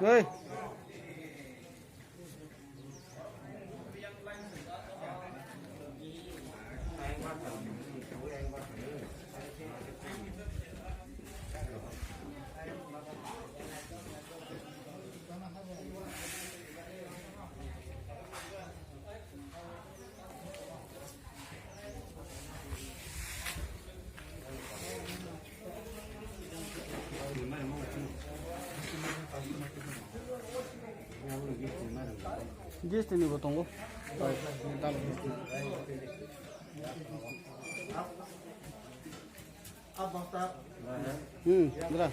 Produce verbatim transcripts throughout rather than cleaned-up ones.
Hey. Jistini bo tongo. Hmm, bra.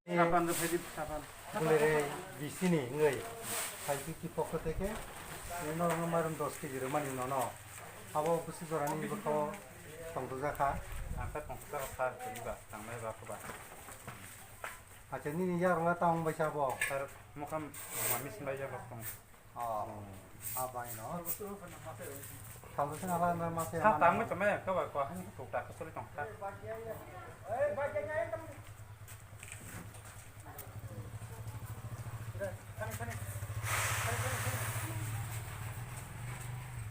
Sapan do phaidi, sapan. Bulere bisini wngwi, saitiki pokho teke, eno wngma rum dos kg rwmani nono. Abo busi jorani bwkha o tongthokjak kha. Ang khe tongthokjak kha, tini ba, tangnai ba, khe ba. Acha, nini yarwla tamo bai sabo? Sir, mokam mami sinbai ya bak tong. Oh, abai no. Tamo se nala na mase. Sa tamo tamo ya, khe ba, ko han tu ta ko soli tong ta.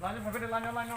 Lanyo, phaikhe de, lanyo, lanyo.